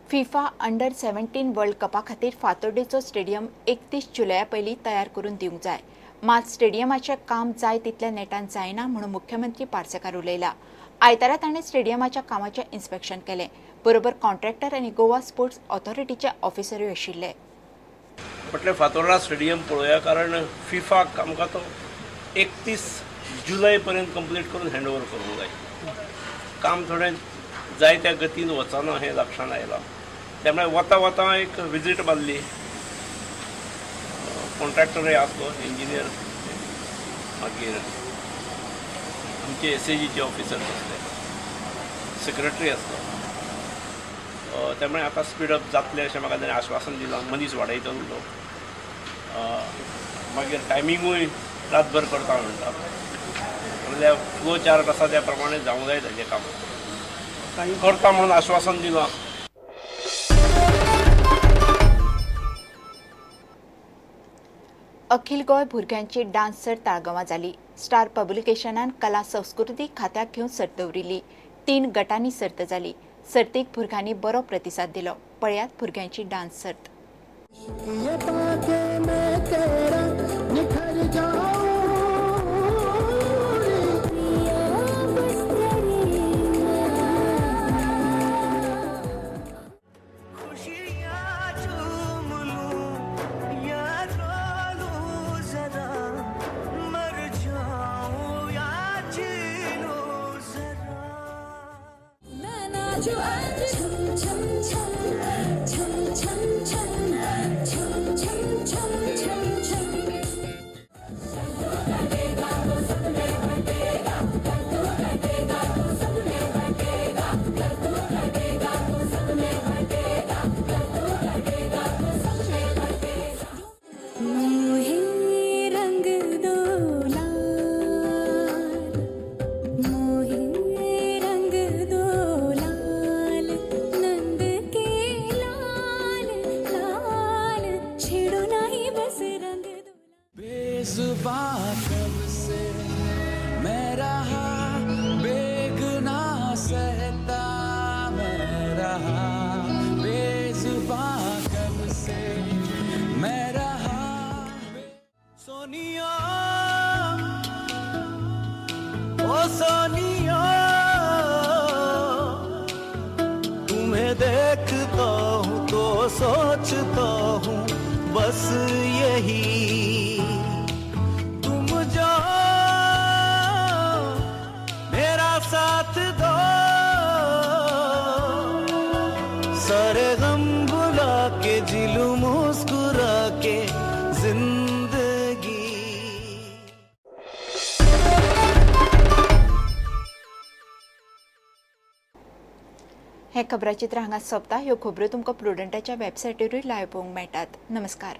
FIFA under 17 world कपा खातीर फातोर्डेचो stadium 31 Julia पयलीं तयार करून दिवंक जाय. मात स्टेडियमाचें काम जाय तितल्या नेटान जायना म्हणून मुख्यमंत्री पार्सेकार उलयला. आयतारा ताणें स्टेडियमाच्या कामाचें इन्स्पेक्शन केलें. बरोबर कॉन्ट्रॅक्टर आनी गोवा स्पोर्ट्स ऑथॉरिटीचे ऑफिसरूय आशिल्ले. म्हटलें फातोर्डा स्टेडियम पळोवया, कारण फिफाक आमकां तो 31 जुलय पर्यंत कंप्लीट करून हँडओवर करूंक जाय. काम थोडें जाय त्या गतीन वचना हें लक्षांत आयलां. त्यामुळे वता वता एक विजीट मारली. कॉन्ट्रॅक्टरय आसलो, इंजिनियर, मागीर आमचे एसएजीचे ऑफिसर्स आसले, सेक्रेटरी आसलो. त्यामुळे आतां स्पीडअप जातलें अशें म्हाका ताणें आश्वासन दिलां. मनीस वाडयतलो तो, मागीर टायमिंगूय रातभर करता म्हणटा. म्हणल्यार फ्लो चार्ट आसा त्या प्रमाणे जावंक जाय ताजें काम. करता म्हणून आश्वासन दिलां. अखिल गोंय भुरग्यांची डान्स सर्त ताळगांवां जाली. स्टार पब्लिकेशनान कला संस्कृती खात्याक घेवन सर्त दवरिल्ली. 3 गटांनी सर्त जाली. सर्तीक भुरग्यांनी बरो प्रतिसाद दिलो. पळयात भुरग्यांची डान्स सर्त. देखता हूँ तो सोचता हूँ बस यही, तुम जो मेरा साथ दो, सारे गम भुला के जिलू मुस्कुरा के जिंदगी. हे खबराचित्र हांगा सोंपता. ह्यो खबरो तुमकां प्रुडंटाच्या वेबसायटीरूय लायव्ह पळोवंक मेळटात. नमस्कार.